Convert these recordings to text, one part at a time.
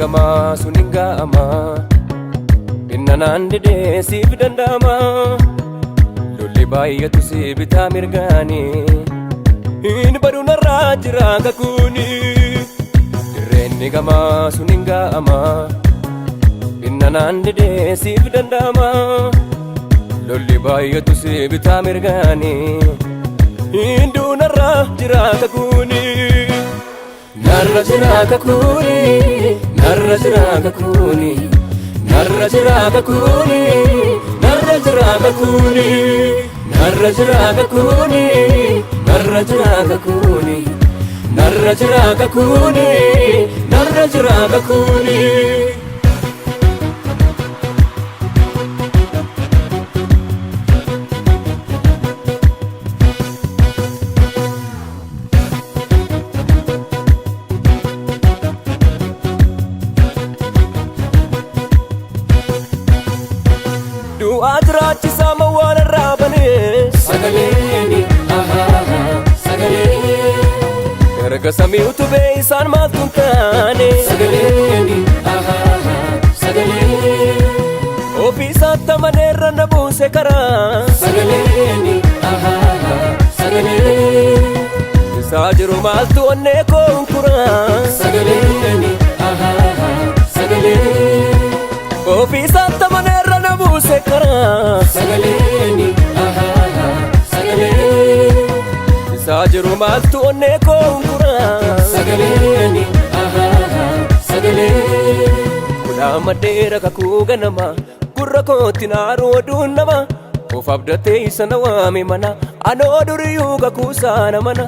gamaa sun hin ga'ama. Innanaan didee siif danda'ama. Lolli baay'atu si bitaa mirgaani. Hin badu narraa jira kakuuni. Dirreenni gamaa sun hin ga'ama. Innanaan didee siif danda'ama. Lolli baay'atu si bitaa mirgaani. Hin duunarraa jira kakuuni. Narra jira kakuuni. Narra jira kakuuni. Narra jira kakuuni. Narra jira kakuuni. Narra jira kakuuni. Narra jira kakuuni. Narra jira kakuuni. Narra jira kakuuni. Du'aa jiraachisaa mawwaala irraa banee. Sagaleeni sagalee. Erga samii utubee isaan maaltu hin taane. Sagaleeni sagalee. Ofii isaatti amaneerra na buuse karaa. Sagaleeni sagalee. Isaa jiru maaltu onnee koo hunkuraa. Sagaleeni sagalee. Ofii isaatti amaneerra na buuse karaa. Sagaleeni sagalee. Isaa jiru maaltu onnee koo hunkuraa. Sagaleeni sagalee. Kudhaan maddeera kakuu ganama gurra kootti naaruu oduun nama of abdatee isa na waame mana anoo duriyyuu kakuu saana mana.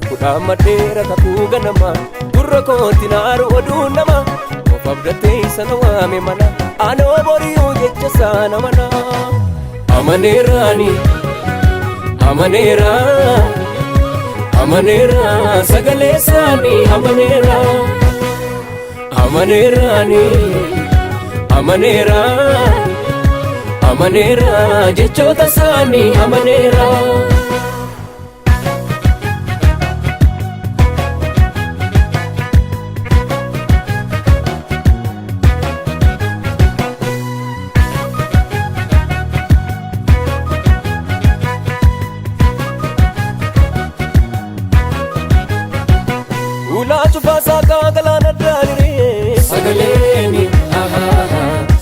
Kudhaan maddeera kakuu ganama gurra kootti naaruu oduun nama of abdatee isa na waame mana anoo boriyyuu jecha saana mana. Amaneeraani amaneera amaneera sagalee isaanii amaneera. Amaneeraani amaneera amaneera jechoota isaanii amaneera. Ulaa cufaa saaqaa galaana daaniree. Sagaleeni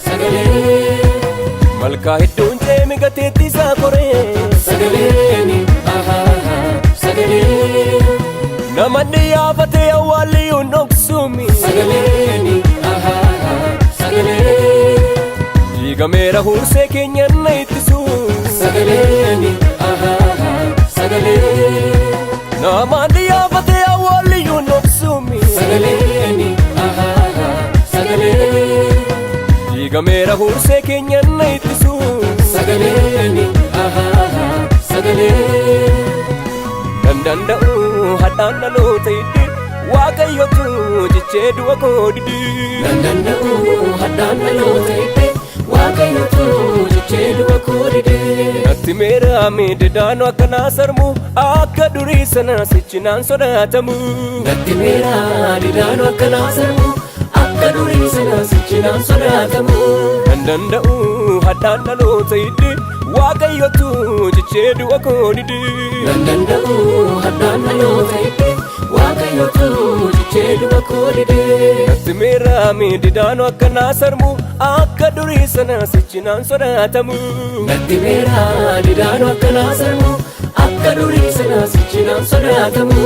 sagalee. Malkaa hedduun ceemi gateetti isaa koree. Sagaleeni sagalee. Namanni yaafatee awwaalli hin dhoksuumi. Sagaleeni sagalee. Diigameera huursee keenya na ittisu. Sagaleeni sagalee. Namanni yaafatee awwaalli hin dhoksuumi. Sagaleeni sagalee. Diigameera huursee keenya na ittisu. Sagaleeni sagalee. Nan danda'u hadhaan dhaloota hiddi Waaqayyotu jechee du'a koo didi. Nan danda'u haddaan dhaloota hidde Waaqayyotu jechee du'a koo dide. Natti meera miidhagaanu akkanaa sarmu akka durii sana sichinaan sodaatamu. Natti meera didaanu akkanaa sarmu akka durii sana sichinaan sodaatamu. Nan danda'u hadhaan dhaloota hiddi Waaqayyotu jechee du'a koo didi. Nan danda'u haddaan dhaloota hidde Waaqayyotu jechee du'a koo dide. Natti meera miidhagaanu akkanaa sarmu akka durii sana sichinaan sodaatamu. Natti meera didaanu akkanaa sarmu akka durii sana sichinaan sodaatamu.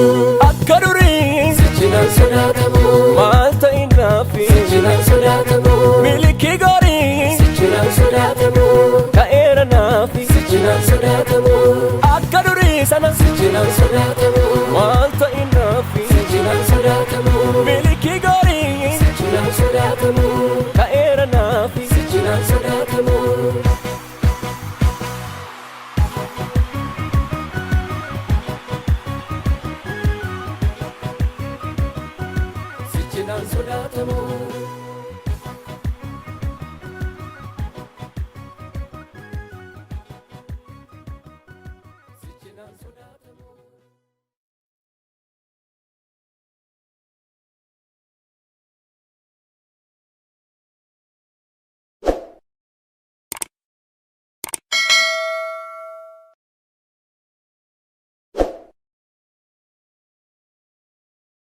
Akka durii Sichinaan sodaatamu. maal ta'inaafi Sichinaan sodaatamu. milikii gaarii Sichinaan sodaatamu. ta'eera naafi Sichinaan sodaatamu. akka durii sana Sichinaan sodaatamu. maal ta'inaafi Sichinaan sodaatamu. milikii gaarii Sichinaan sodaatamu.